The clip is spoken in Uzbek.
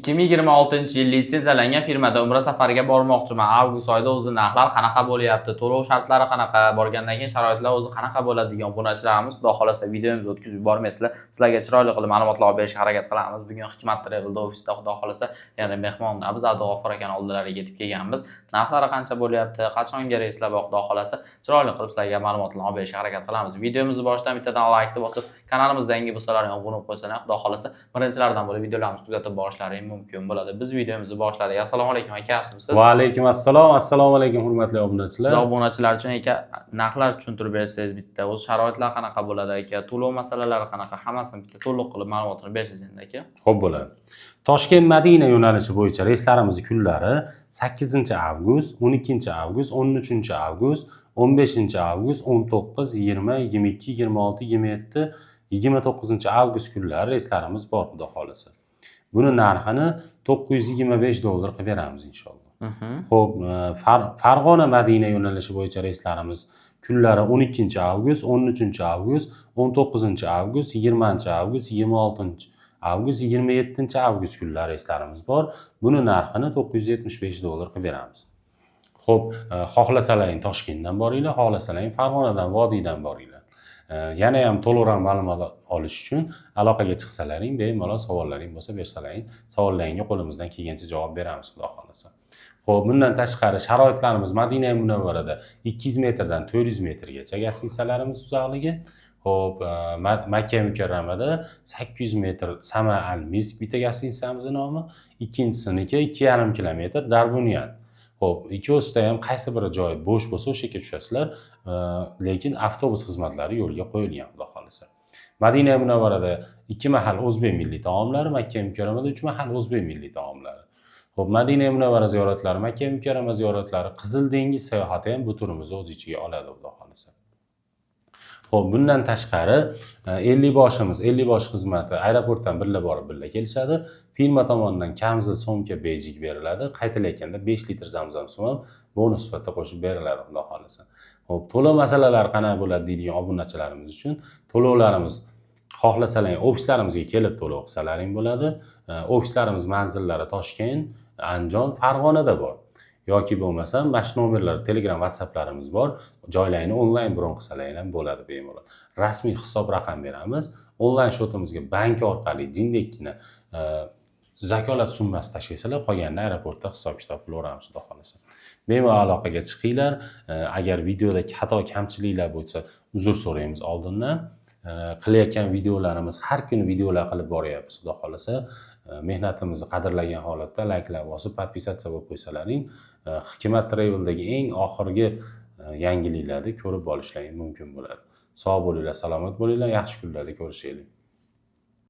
2026-yil litsenziyalangan firmada umra safariga bormoqchiman. Avgust oyida o'zi narxlar qanaqa bo'lyapti, to'lov shartlari qanaqa, borgandan keyin sharoitlar o'zi qanaqa bo'ladi degan obunachilarimiz, Xudo xohlasa, videomizni o'tkazib yubormaysizlar. Sizlarga chiroyli qilib ma'lumotlar olib berishga harakat qilamiz. Bugun Hikmat Travelda ofisda, Xudo xohlasa, yana mehmonda biz Abdug'ofur akani oldilariga yetib kelganmiz. Narxlari qancha bo'lyapti, qachonga reyslar bor, Xudo xohlasa, chiroyli qilib sizlarga ma'lumotlarni olib berishga harakat qilamiz. Videomizni boshidan bittadan laykni bosib, kanalimizda yangi bo'lsalaring obuna bo'lib qo'ysalar, Xudo xohlasa, birinchilardan bo'lib videolarimizni kuzatib borishlaring mumkin bo'ladi. Biz videomizni boshladik. Assalomu alaykum aka, yaxshimisiz? Va alaykum assalom. Assalomu alaykum, hurmatli obunachilar. Siz obunachilar uchun, aka, narxlar tushuntirib bersangiz bitta, o'zi sharoitlar qanaqa bo'ladi aka, to'lov masalalari qanaqa, hammasini bitta to'liq qilib ma'lumotini bersangiz endi, aka. Xo'p, bo'ladi. Toshkent Madina yo'nalishi bo'yicha reyslarimiz kunlari 8 avgust, 12 avgust, 13 avgust, 15 avgust, 19, 20, 22, 26, 27, 29 avgust kunlari reyslarimiz bor, Xudo xohlasa. Buni narxini 925 dollar qilib beramiz, inshaalloh. Xo'p, Farg'ona Madina yo'nalishi bo'yicha reyslarimiz kunlari 12 avgust, 13 avgust, 19 avgust, 20 avgust, 26 avgust, 27 avgust kunlari reyslarimiz bor. Buni narxini 975 dollar qilib beramiz. Xo'p, xohlasalaring Toshkentdan boringlar, xohlasalaring Farg'onadan, vodiydan boringlar. Yana ham to'liqroq ma'lumot olish uchun aloqaga chiqsalaring, bemalol savollaring bo'lsa bersalaring, savollaringga qo'limizdan kelgancha javob beramiz, Xudo xohlasa. Xo'p, bundan tashqari sharoitlarimiz Madina Munavvarada 200 metrdan 400 metrgacha гостиница larimiz uzoqligi. Xo'p, Makka Mukarramada 800 metr Sama al Misk bitta гостиница mizni nomi, ikkinchisiniki 2,5 kilometr Darbuniyat. Xo'p, ikkovsida ham qaysi biri joy bo'sh bo'lsa, o'sha yerga tushasizlar, lekin avtobus xizmatlari yo'lga qo'yilgan, Xudo xohlasa. Madina Munavvarada ikki mahal o'zbek milliy taomlari, Makka Mukarramada uch mahal o'zbek milliy taomlari. Xo'p, Madina Munavvara ziyoratlari, Makka Mukarrama ziyoratlari, Qizil dengiz sayohati ham bu turimizni o'z ichiga oladi, Xudo xohlasa. Xo'p, bundan tashqari ellikboshimiz, ellikbosh xizmati aeroportdan birga borib, birga kelishadi. Firma tomonidan kamzil, сумка, bejik beriladi. Qaytilayotganda 5 litr zamzam suv ham bonus sifatida qo'shib beriladi, Xudo xohlasa. Xo'p, to'lov masalalari qanaqa bo'ladi deydigan obunachilarimiz uchun to'lovlarimiz xohlasalaring ofislarimizga kelib to'lov qilsalaring bo'ladi. Ofislarimiz manzillari Toshkent, Andijon, Farg'onada bor. Yoki bo'lmasam mana shu nomerlar, Telegram, WhatsApplarimiz bor. Joylarini onlayn bron qilsalaring ham bo'ladi bemalol. Rasmiy hisob raqam beramiz. Onlayn счёт imizga bank orqali jindekkina zakolat summasi tashlaysizlar, qolganini aeroportda hisob kitob qilaveramiz, Xudo xohlasa. Bemalol aloqaga chiqinglar. Agar videoda xato kamchiliklar bo'lsa, uzr so'raymiz oldindan. Qilayotgan videolarimiz, har kuni videolar qilib boryapmiz, Xudo xohlasa. Mehnatimizni qadrlagan holatda layklar bosib, подписаться bo'lib qo'ysalaring, Hikmat Traveldagi eng oxirgi yangiliklarni ko'rib olishlaring mumkin bo'ladi. Sog' bo'linglar, salomat bo'linglar, yaxshi kunlarda ko'rishaylik.